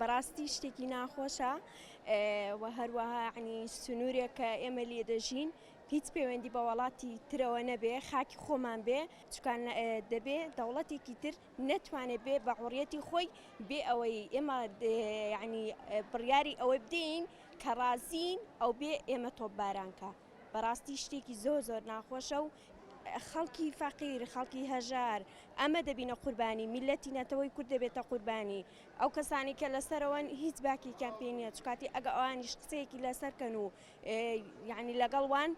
بەڕاستی شتێکی ناخۆشە و هەروەها عنی سنوورێک کە ئێمە لێ دەژین هیچ پەیوەندی بە وڵاتی ترەوە نەبێ خاکی خۆمان بێ چکان دەبێ دەوڵەتێکی تر نەتوانێ بێ بە عوڕیەتی خۆی بێ ئەوەی ئێمە یعنی بڕیاری ئەوەی بدەین کە ڕازین ئەو بێ ئێمە تۆپباران کە بەڕاستی شتێکی زۆر زۆر ناخۆشە و خەڵکی فەقیر خەڵکی هەژار ئەمە دەبینە قوربانی میلەتی نەتەوەی کورد دەبێتە قوربانی ئەو کەسانی کە لەسەرەوەن هیچ باکێکیان پێ نییە چکاتی ئەگە ئەوانیش قسەیەکی لەسەر کەن و یعنی لەگەڵ وان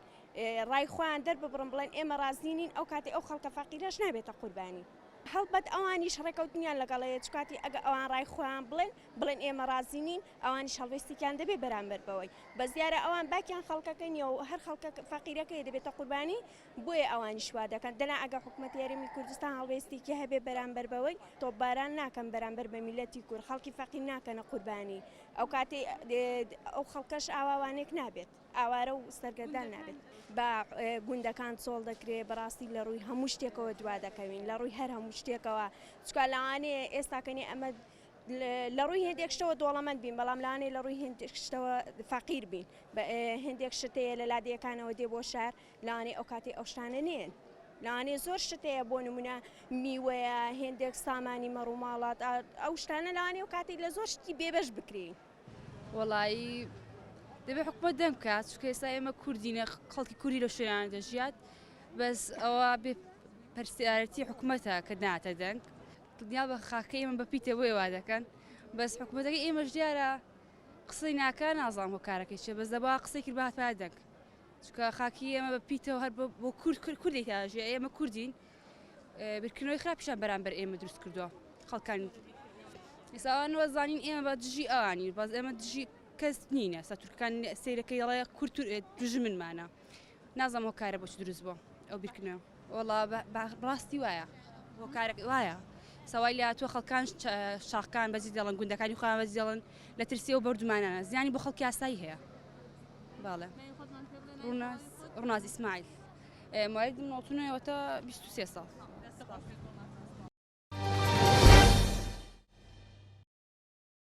ڕای خۆیان دەرببڕن بڵێن ئێمە ڕازی نین ئەو کاتی ئەو خەڵکە فەقیرەش نابێتە قوربانی. هەڵبەت ئەوانیش ڕێکەوتنیان لەگەڵ هەیە چکاتی ئەگە ئەوان ڕای خۆیان بڵێن بڵێن ئێمە ڕازی نین ئەوانیش هەڵوێستێکیان دەبێ بەرامبەر بەوەی بەس دیارە ئەوان باکیان خەڵکەکە نییە و هەر خەڵکە فەقیرەکەی دەبێتە قوربانی بۆیە ئەوانیش وا دەکەن دەنا ئەگە حکومەتی هەرێمی کوردستان هەڵوێستێکی هەبێ بەرامبەر بەوەی تۆپباران ناکەن بەرامبەر بە میللەتی کورد خەڵکی فەقیر ناکەنە قوربانی ئەو کاتەی ئەو خەڵکەش ئاواوانێک نابێت. ئاوارە و سەرگەردان نابێت. بە گوندەکان چۆڵ دەکرێ بەڕاستی لە ڕووی هەموو شتێکەوە دوا دەکەوین لە ڕووی هەر هەموو شتێکەوە چکا لەوانەیە ئێستاکەنی ئەمە لە ڕووی هێندێک شتەوە دۆڵەمەند بین بەڵام لەوانەیە لە ڕووی هێندێک شتەوە فەقیر بین هێندێک شت هەیە لە لادێیەکانەوە دێ بۆ شار لەوانەیە ئەو کاتەی ئەو شتانە نێن لەوانەیە زۆر شت هەیە بۆ نمونە میوەیە هێندێک سامانی مەڕ و ماڵات ئەو شتانە لەوانەیە ئەو کاتەی لە زۆر شتی بێبەش بکرێین. وەڵایی دەبێت حکومەت دەنگ بکات چونکە ئێستا ئێمە کوردینە خەڵکی کوردی لە شوێنانە دەژیات بەس ئەوە بێ پرسیارەتی حکومەتە کە ناتە دەنگ دڵنیا بە خاکەی ئێمە بە پیتە بۆیە وا دەکەن بەس حکومەتەکەی ئێمەش دیارە قسەی ناکا نازانم هۆکارەکەی چیە بەس دەبا قسەی کرد بهاتایە دەنگ چونکە خاکی ئێمە بە پیتەوە هەر بۆ کورد کورد کوردێک تاژێ ئێمە کوردین بیرکردنەوەی خراپیشان بەرامبەر ئێمە دروست کردووە خەڵکانی ئێستا ئەوان وەزانین ئێمە بە دژی ئەوانی بەس ئێمە دژی کەس نینە سا تورکەکان سەیرەکەی دەڵێ کورد دوژمنمانە نازانم هۆکارە بۆچ دروست بووە ئەو بیرکردنەوە وەڵا ڕاستی وایە هۆکارەکە وایە سەوای لە تۆ خەڵکان شاخکان بەجی دەڵن گوندەکانی خۆیان بەجی دەڵن لە ترسی ئەو بەردومانانە زیانی بۆ خەڵکی ئاسایی هەیە باڵێ ڕووناز ڕووناز ئیسماعیل موالیدم 99 واتە 23 ساڵ.